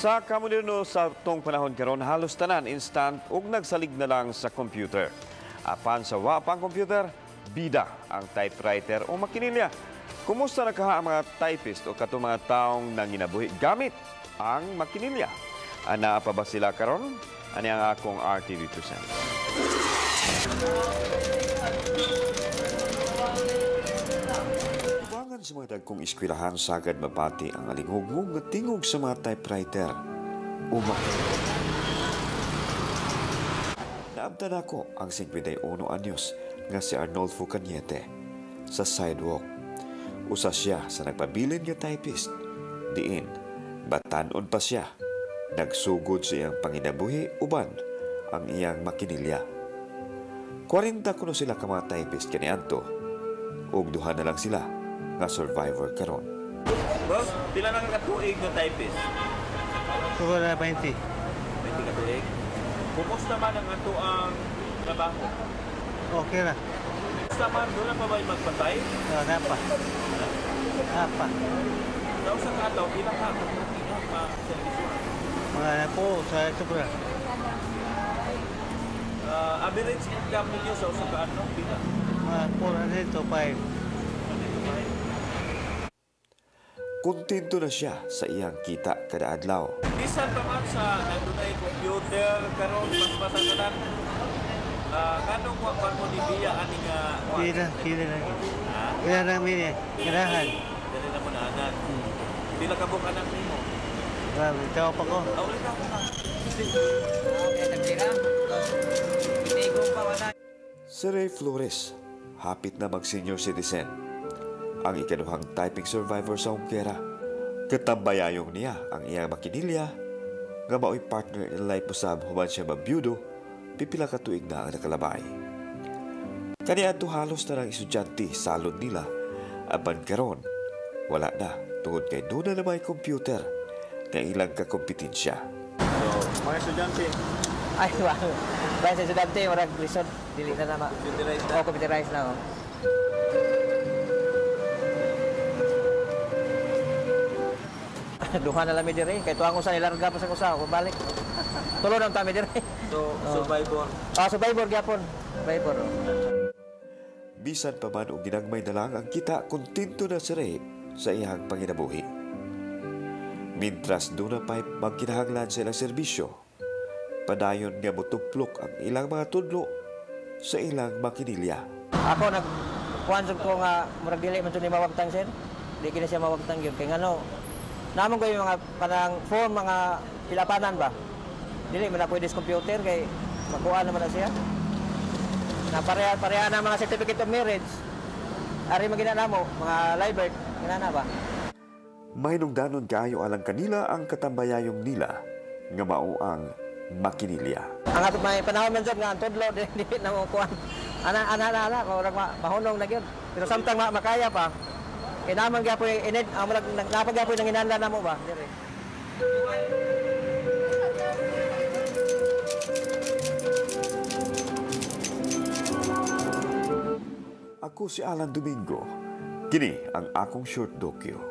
Sa kamoderno sa tong panahon karon, halos tanan instant ug nagsalig na lang sa computer. Apan sa wa pang computer, bida ang typewriter o makinilya. Kumusta na kaha ang mga typist o katong mga taong nanginabuhi gamit ang makinilya? Anaa pa ba sila karon? Ani ang akong RTV Presents. Tubangan sa mga dagkong eskwelahan sagad mabati ang alingugngog nga tingog sa mga typewriter. Naabtan ako ang 51 anyos nga si Arnolfo Cañete sa sidewalk. Usa siya sa nagpabilin nga typist. Diin, batanon pa siya. Nagsugod sa iyang panginabuhi uban ang iyang makinilya. 40 kuno sila ka mga typist kaniadto. Ug duha na lang sila nga survivor karon. Boss, pila na ka tuig nga typist? Wala, 20. 20 ka tuig. Kumusta man ang ato ang trabaho? Okay ra. Kumusta man, doon na pa ba'y magpatay? Oh, napa. Napa. Daw sa kataw, pila ka ma-servisyo? Mga po, sa sobra. Average income ninyo sa usa ka adlaw pila? Mga 400 to 5. Kontento na siya sa iyang kita kada adlaw. Bisan pa man sa nandunay computer karon paspasan tanan. Nganong wa man mo ni biya ani nga Pila, pila na. Pila na mi ganahan. Dili na mo naanan. Pila ka buok anak nimo? Grabe, tao pa ko. Ulit ako ka. Si Ray Flores, hapit na mag-senior citizen. Ang ikaduhang typing survivor sa Hungkera. Katambayayong niya ang iyang makinilya, nga mao'y partner in life usab human siya mabiyudo, pipila ka tuig na ang nakalabay. Kaniadto halos na ng estudyante salon nila, apan karon wala na tungod kay doon na may computer nga ilang kakompetensya. So, mga estudyante. Ay, wow. Ba sa estudyante, murag lisod, dili na na. Computerized na. Oh, computerized na. Oh. Duha na lang mi diri kay tuang usa nilarga pa sa usa ko balik. Tulo na ta mi diri. So, survivor. Ah, survivor gyapon. Survivor. Oh. Bisan pa man og ginagmay na lang ang kita, kontento na si Ray sa iyang panginabuhi. Mintras doon na pa'y magkinahanglan sa ilang serbisyo, padayon nga motuplok ang ilang mga tudlo sa ilang makinilya. Ako nagkuhan ko nga murag dili man ni mawagtang sir. Di kini siya mawagtang gyud kay ngano namon ko yung mga parang form mga pilapanan ba. Dili man na pwede sa computer kay makuha naman na siya. Na pareha na mga certificate of marriage. Ari magina namo mga live birth ginana ba. Mahinungdanon kaayo alang kanila ang katambayayong nila nga mao ang makinilya. Ang ato may panahon man jud nga ang tudlo dili na mo kuan. Ana ana ana ana murag mahunong na gyud. Pero samtang makaya pa kay naman gyapon inid ang murag napag gyapon nang hinanlan namo ba dire. Ako si Alan Domingo. Kini ang akong short docu.